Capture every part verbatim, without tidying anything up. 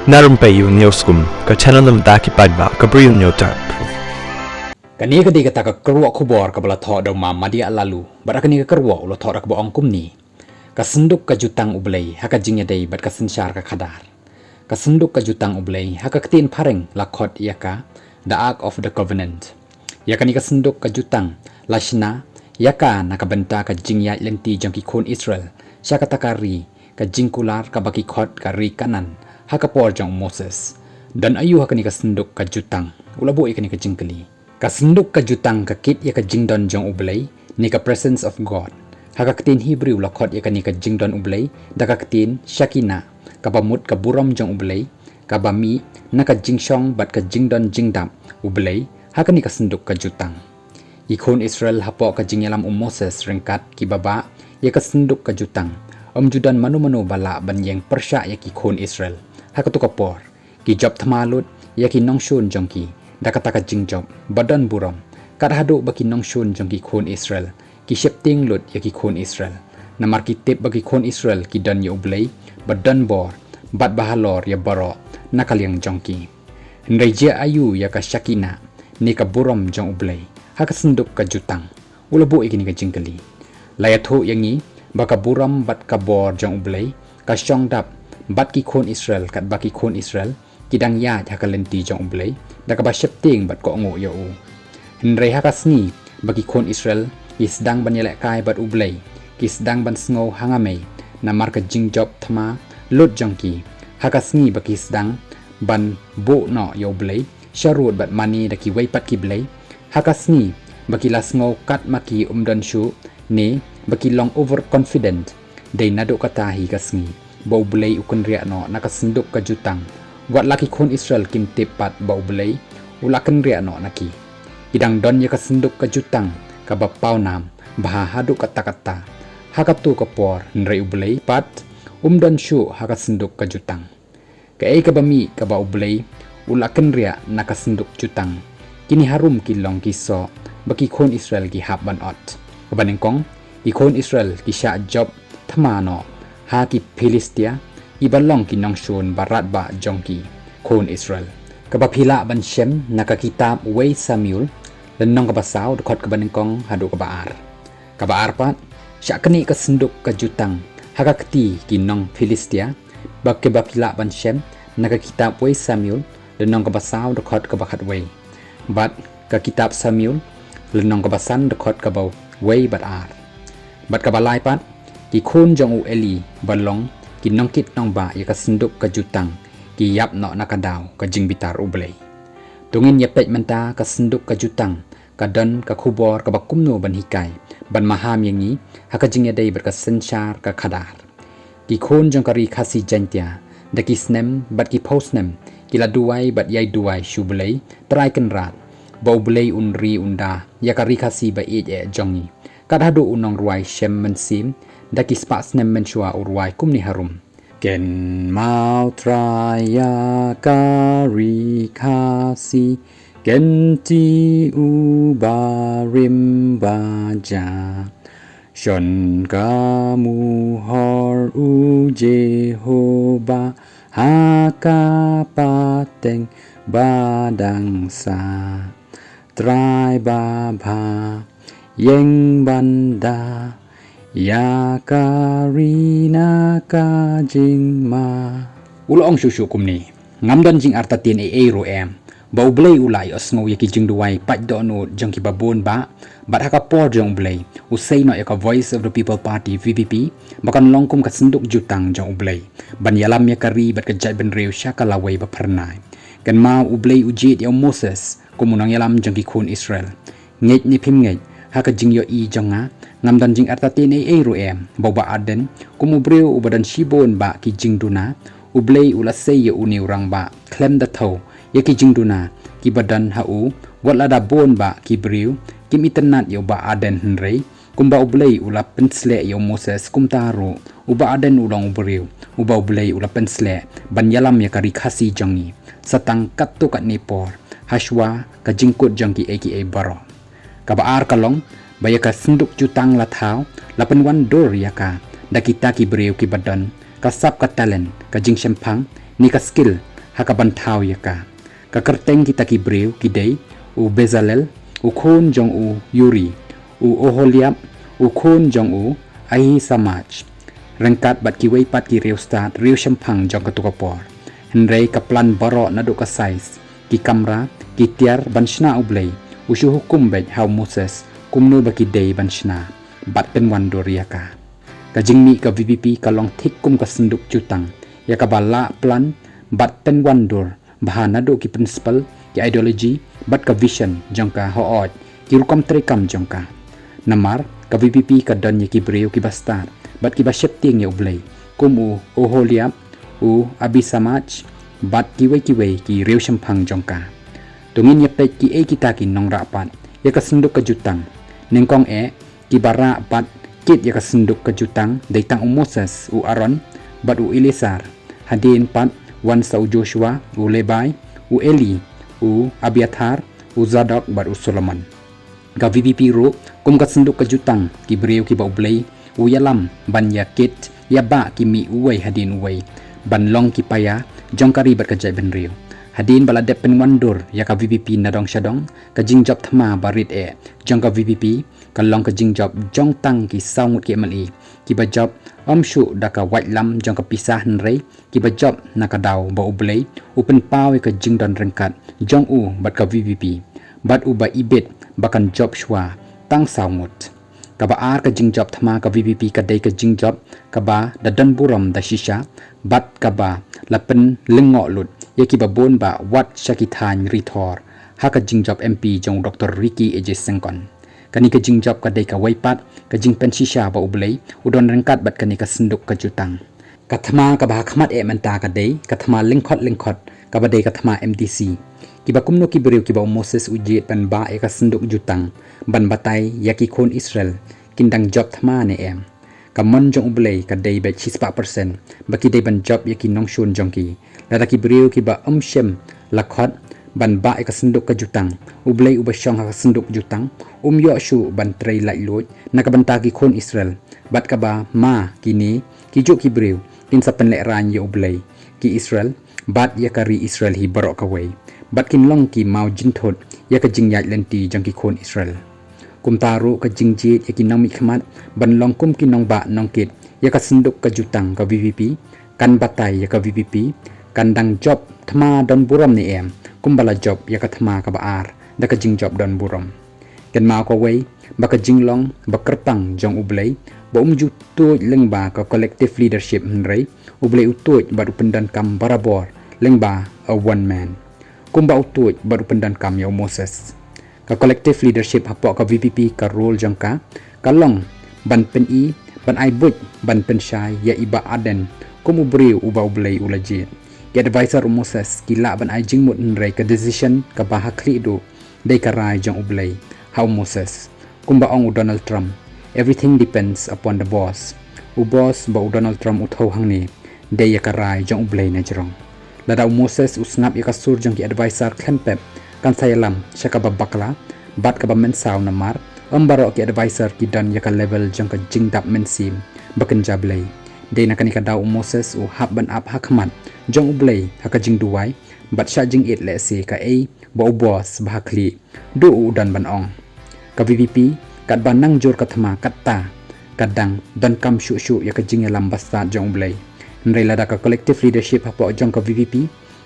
Na Rympei U News Kum, ka channel na bynta ki paidbah, ka Bri U News Tap. Kane ka dei kata ka kyrwoh khubor kaba la thoh da u Ma Madiah Laloo, bad ha kane ka kyrwoh u la thoh da kaba ong kumne. Ka synduk ka jutang U Blei ha ka jingïadei bad ka synshar ka khadar. Ka synduk ka jutang U Blei ha ka ktien phareng la khot ïa ka The Ark of the Covenant. Ïa kane ka synduk ka jutang la shna ïa ka na ka bynta ka jingïaid lynti jong ki khun Israel sha kata ka ri ka jingkular kaba ki khot ka ri Kanaan ha ka por jong u Moses. Don aïu ha kane ka synduk ka jutang? U la buh ïa kane ka jingkylli. Ka synduk ka jutang ka kit ïa ka jingdon jong U Blei, ne ka presence of God. Ha ka ktien Hebrew la khot ïa kane ka jingdon U Blei da ka ktien Shekinah, kaba mut ka burom jong U Blei, kaba mih na ka jingshong bad ka jingdon jingdap U Blei ha kane ka synduk ka jutang. Ki khun Israel hapoh ka jingïalam u Moses ryngkat kiba bah ïa ka synduk ka jutang, ym ju don mano mano ba lah ban ïeng pyrshah ïa ki khun Israel. Ha kato ka por, ki jop thma lut ïa ki nongshun jong ki da kata ka jingjop ba don burom, kat haduh ba ki nongshun jong ki khun Israel ki sheptieng lut ïa ki khun Israel. Namar ki tip ba ki khun Israel ki don ïa U Blei ba don bor bad ba halor ïa baroh na ka liang jong ki. Hynrei jia aïu ïa ka Shekinah, ne ka burom jong U Blei, ha ka synduk ka jutang? U la buh ïa kine ka jingkylli. La ïathuh ïa ngi ba ka burom bad ka bor jong U Blei ka shong dap bad ki khun Israel, katba ki khun Israel ki dang ïaid ha ka lynti jong U Blei da kaba sheptieng bad kohnguh ïa U. Hynrei ha ka sngi ba ki khun Israel ki sdang ban ïalehkai bad U Blei, ki sdang ban sngew hangamei namar ka jingjop thma lut jong ki. Ha ka sngi ba ki sdang ban buh noh ïa U Blei sharud bad mane da kiwei pat ki blei, ha ka sngi ba ki la sngew kat ma ki ym don shuh, ne ba ki long overconfident, dei naduh kata hi ka sngi ba U Blei u kynriah noh na ka synduk ka jutang. Wat la ki khun Israel kim tip pat ba U Blei u la kynriah noh na ki. Ki dang don ïa ka synduk ka jutang kaba pawnam bha haduh katta katta ha kato ka por, hynrei U Blei pat um don shuh ha ka synduk ka jutang. Kaei kaba mih kaba U Blei u la kynriah na ka synduk jutang? Kine harum ki long ki soh ba ki khun Israel ki hap ban ot. Kaba nyngkong, ki khun Israel ki shah jop thma noh ha ki Philistia, kiba long ki nongshun ba radbah jong ki khun Israel. Kaba phi lah ban shem na ka kitab Wei Samuel, lynnong kaba saw, dkhot kaba nyngkong haduh kaba ar. Kaba ar pat, shah knieh ka synduk ka jutang ha ka kti ki nong Philistia, ba kiba phi lah ban shem na ka kitab Wei Samuel, lynnong kaba saw, dkhot kaba khatwei, bad ka kitab Samuel, lynnong kaba san, dkhot kaba wei bad ar. Bad kaba lai pat, ki khun jong u Eli ba long ki nongkit nongbah ïa ka synduk ka jutang ki ïap noh na ka daw ka jingbitar U Blei. To ngin ïa peit mynta ka synduk ka jutang ka don ka khubor kaba kumno ban hikai, ban maham ïa ngi ha ka jingïadei bad ka synshar ka khadar. Ki khun jong ka ri Khasi Jaiñtia, da ki snem bad ki phew snem ki la duwai bad ïai duwai sha U Blei Trai Kynrad ba U Blei un ri un da ïa ka ri Khasi ba ïeit eh jong ngi. Kat haduh u nongrwai Shem Mynsiem, da ki spah snem mynshuwa u rwai kumne harum: Kynmaw Trai ïa ka ri Khasi, kynti u barim ba jia. Shon ka muhor U Jehobah ha ka pateng ba dang sah. Trai babha, ïeng ban da ïa ka ri na ka jingma. U la ong shuh shuh kumne: Ngam don jingartatien ei ei ruh em, ba U Blei u la ïohsngew ïa ki jingduwai pait dohnud jong kiba bun bah, bad ha ka por jong U Blei u sei noh ïa ka Voice of the People Party, V P P, ba kan long kum ka synduk jutang jong U Blei, ban ïalam ïa ka ri bad ka jaitbynriew sha ka lawei ba phyrnai. Kynmaw U Blei u jied ïa u Moses kum u nongïalam jong ki khun Israel. Ngeit ne phim ngeit, ha ka jingïohi jong nga, ngam don jingartatien ei ei ruh em, ba u Bah Ardent, kum u briew uba don shibun bah ki jingduna, U Blei u la sei ïa une u rangbah khlem da thew ïa ki jingduna kiba don ha u, wat lada bun bah ki briew kim itynnad ïa u Bah Ardent, hynrei kumba U Blei u la pynsleh ïa u Moses, kumta ruh u Bah Ardent u long u briew uba U Blei u la pynsleh ban ïalam ïa ka ri Khasi jong ngi, sa tang katto katne por, hashwa ka jingkut jong kiei kiei baroh. Kaba ar ka long ba ïa ka synduk jutang la thaw, la pynwandur ïa ka da kita ki briew kiba don ka sap ka talent, ka jingshemphang, ne ka skill ha ka ban thaw ïa ka. Ka kyrteng kita ki briew ki dei u Bezalel, u khun jong u Uri, u Oholiab, u khun jong u Ahisamach, ryngkat bad kiwei pat ki riewstad riewshemphang jong kato ka por. Hynrei ka plan baroh naduh ka size, ki kamra, ki tiar ban shna U Blei, u shu hukum beit ha u Moses kumno ba ki dei ban shna bad pynwandur ïa ka. Ka jingmih ka V P P ka long thik kum ka synduk jutang ïa kaba lah plan bad pynwandur bha naduh ki principle, ki ideology bad ka vision jong ka, hooid, ki rukom treikam jong ka. Namar ka V P P ka don ïa ki briew kiba stad bad kiba sheptieng ïa U Blei, kum u Oholiab, u Abisamach bad kiwei kiwei ki riewshemphang jong ka. To ngin ïa peit kiei kita ki nongrah pat ïa ka synduk ka jutang. Nyngkong eh, kiba rah bad kit ïa ka synduk ka jutang dei tang u Moses, u Aaron bad u Eleasar. Hadien pat wan sa u Joshua, u Lebai, u Eli, u Abiathar, u Zadok bad u Solomon. Ka V P P ruh kum ka synduk ka jutang, ki briew kiba U Blei u ïalam ban ïa kit ïa ba ki mih uwei hadien uwei ban long ki paia jong ka ri bad ka jaitbynriew. Hadien ba la dep pynwandur ïa ka V P P nadong shadong, ka jingjop thma ba rit eh jong ka V P P ka long ka jingjop jong tang ki saw ngut ki M L A kiba jop ym shuh da ka waitlam jong ka pisa, hynrei kiba jop na ka daw ba U Blei u pynpaw ïa ka jingdon ryngkat jong u bad ka V P P, bad uba ibit ba kan jop shuwa tang saw ngut. Kaba ar ka jingjop thma ka V P P ka dei ka jingjop kaba da don burom da shisha bad kaba la pynlyngngoh lut ïa kiba bun ba wat sha ki thaiñ ri thor ha ka jingjop M P jong u Doktor Ricky A J Syngkon. Kane ka jingjop ka dei kawei pat ka jingpynshisha ba U Blei u don ryngkat bad kane ka synduk ka jutang. Ka thma kaba ha khmat eh mynta ka dei ka thma lyngkhot lyngkhot, kaba dei ka thma M D C. Kiba kumno ki briew kiba u Moses u jied ban bah ïa ka synduk jutang ban batai ïa ki khun Israel kin dang jop thma ne em? Ka mon jong U Blei ka dei beit shispah persen ba ki dei ban jop ïa ki nongshun jong ki. Lada ki briew kiba ym shym la khot ban bah ïa ka synduk ka jutang, U Blei uba shong ha ka synduk jutang um ïoh shuh ban trei laitluid na ka bynta ki khun Israel. Bad kaba ma kine kijuh ki briew kin sa pynlehraiñ ïa U Blei, ki Israel bad ïa ka ri Israel hi baroh kawei, bad kin long ki maw jynthut ïa ka jingïaid lynti jong ki khun Israel. Kumta ruh ka jingjied ïa ki nongmihkhmat ban long kum ki nongbah nongkit ïa ka synduk ka jutang ka V P P, kan batai ïa ka V P P kan dang jop thma don burom ne em, kumba la jop ïa ka thma kaba ar da ka jingjop don burom. Kynmaw kawei ba ka jinglong ba kyrpang jong U Blei ba um ju tuid lyngba ka collective leadership, hynrei U Blei u tuid bad u pyndonkam barabor lyngba a one man, kumba u tuid bad u pyndonkam ïa u Moses. Ka collective leadership hapoh ka V P P ka role jong ka ka long ban pyni, ban ai buit, ban pynshai ïa i Bah Ardent kum u briew uba U Blei u la jied. Ki advisor u Moses ki lah ban ai jingmut, hynrei ka decision kaba ha khlieh duh dei ka rai jong U Blei ha u Moses. Kumba ong u Donald Trump, "Everything depends upon the boss." U boss ba u Donald Trump u thew hangne dei ïa ka rai jong U Blei na jrong. Lada u Moses u sngap ïa ka sur jong ki advisor khlem pep, kan sa ïalam sha kaba bakla bad kaba mynsaw, namar ym baroh ki advisor ki don ïa ka level jong ka jingdap mynsiem ba kynja Blei. Dei na kane ka daw u Moses u hap ban ap ha khmat jong U Blei ha ka jingduwai bad shah jingit lehse kaei ba u boss ba ha khlieh duh u don ban ong. Ka V P P katba nang jur ka thma katta ka dang donkam shuh shuh ïa ka jingïalam bastad jong U Blei. Hynrei lada ka collective leadership hapoh jong ka V P P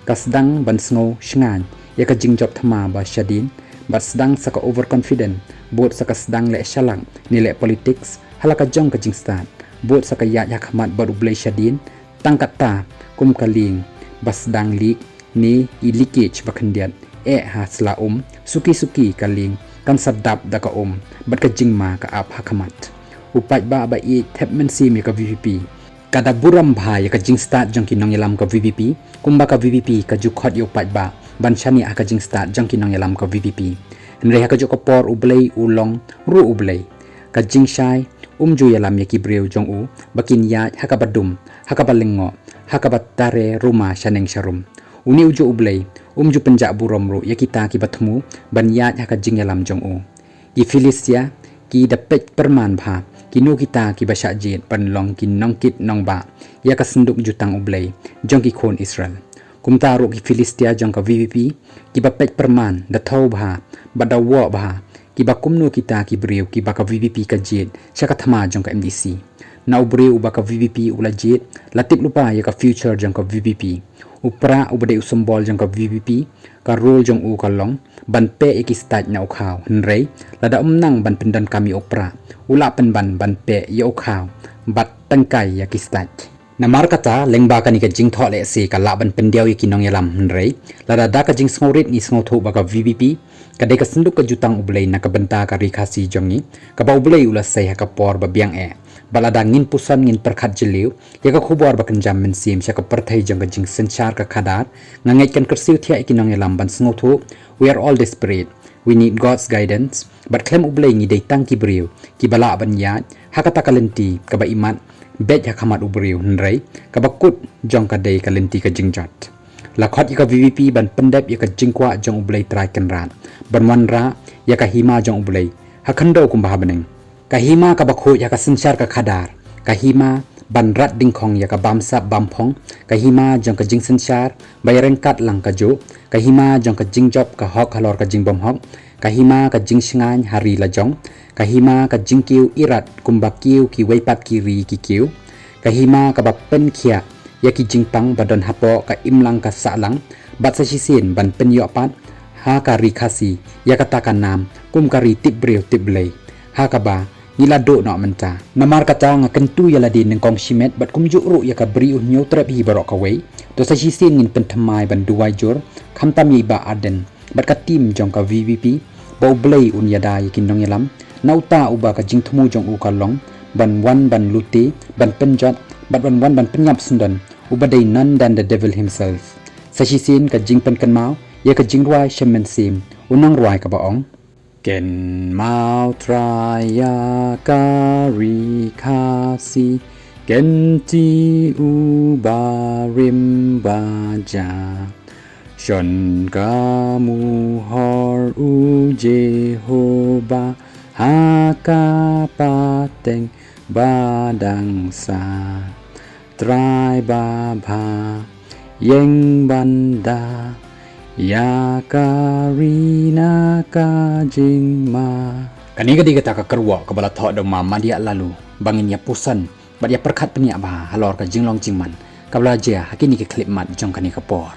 ka sdang ban sngew shngaiñ ïa ka jingjop thma ba shadien, bad sdang sa ka overconfident, bud sa ka sdang leh shalak ne leh politics ha la ka jong ka jingstad, bud sa ka ïaid ha khmat bad U Blei shadien, tang katta kum ka lieng ba sdang leak ne i leakage ba khyndiat eh ha sla um, suki suki ka lieng kan sa dap da ka um bad ka jingma ka ap ha khmat. U paidbah ba ïeit thep mynsiem ïa ka V P P ka da burom bha ïa ka jingstad jong ki nongïalam ka V P P, kumba ka V P P ka ju khot ïa u paidbah ban shaniah ha ka jingstad jong ki nongïalam ka V P P. Hynrei ha kajuh ka por U Blei u long ruh U Blei. Ka jingshai um ju ïalam ïa ki briew jong u ba kin ïaid ha kaba dum, ha kaba lyngngoh, ha kaba tare ruma shaneng sharum. Une ujuh U Blei um ju pynjah burom ruh ïa kita kiba thmu ban ïaid ha ka jingïalam jong u. Ki Philistia ki da peit pyrman bha kino kita kiba shah jied ban long ki nongkit nongbah ïa ka synduk jutang U Blei jong ki khun Israel. Kumta ruh ki Philistia jong ka VPP, kiba peit pyrman, da thew bha, bad da woh bha, kiba kumno kita ki briew, kiba ka VPP ka jied, sha ka thma jong ka MDC. Na u briew uba ka VPP u la jied, la tip lypa ïa ka future jong ka VPP. U prah uba dei u symbol jong ka VPP, ka role jong u ka long, ban peh ïa ki stait na u khaw, hynrei, lada um nang ban pyndonkam ïa u prah, u lah pynban ban peh ïa u khaw, bad tyngkai ïa ki stait. Namar kata, lyngba kane ka jingthoh lehse ka lah ban pyndiaw ïa ki nongïalam hynrei, lada da ka jingsngewrit ngi sngewthuh ba ka VPP, ka dei ka synduk ka jutang U Blei na ka bynta ka Ri Khasi jong ngi, kaba U Blei u la sei ha ka por ba biang eh. Bad lada ngin puson ngin pyrkhat jylliew, ïa ka khubor ba kynjam mynsiem sha ka pyrthei jong ka jingsynshar ka khadar, nga ngeit kan kyrsiew thiah ïa ki nongïalam ban sngewthuh, we are all desperate. We need God's guidance. Bad khlem U Blei ngi dei tang ki briew, kiba lah ban ïaid, ha kata ka lynti, kaba imat, beit ha khmat u briew hynrei, kaba kut, jong ka dei ka lynti ka jingjot. La khot ïa ka VPP ban pyndep ïa ka jingkwah jong U Blei Trai Kynrad. Ban wanrah, ïa ka hima jong U Blei. Ha khyndew kumba ha bneng. Ka hima kaba khuid ha ka synshar ka khadar. Ka hima ban rat dyngkhong ïa ka bamsap bamphong. Ka hima jong ka jingsynshar, ba ïaryngkat lang kajuh. Ka hima jong ka jingjop ka hok halor ka jingbymhok. Ka hima ka jingshngaiñ ha ri lajong. Ka hima ka jingkiew irat kumba kiew kiwei pat ki ri ki kiew. Ka hima kaba pynkhiah ïa ki jingpang ba don hapoh ka imlang ka sahlang. Bad sa shisien ban pynïoh pat, ha ka Ri Khasi, ïa kata ka nam, kum ka ri tip briew tip Blei. Ha kaba, ngi la duh noh mynta. Namar kata nga kyntu ïa lade nyngkong shimet bad kumjuh ruh ïa ka Bri U Hynñiewtrep hi baroh kawei. To sa shisien ngin pynthymmai ban duwai jur, khamtam ïa i Bah Ardent, bad ka team jong ka VPP, ba U Blei un ïada ïa ki nongïalam, na uta uba ka jingthmu jong u ka long, ban wan ban lute, ban pynjot, bad ban wan ban pynïap syndon, uba dei none other than the devil himself. Sa shisien ka jingpynkynmaw, ïa ka jingrwai shem mynsiem, u nongrwai kaba ong. Kynmaw Trai ïa ka Ri Khasi, kynti u barim ba jia. Shon ka muhor u Jehobah, ha ka pateng ba dang sah. Trai babha, ïeng ban da, ïa ka ri na ka jingma. Kane ka dei kata ka kyrwoh kaba la thoh da u Ma Madiah Laloo, ba ngin ïa puson, bad ïa pyrkhat pynïaid bha, halor ka jinglong jingman, kaba la jia, ha kine ki khyllipmat jong kane ka por.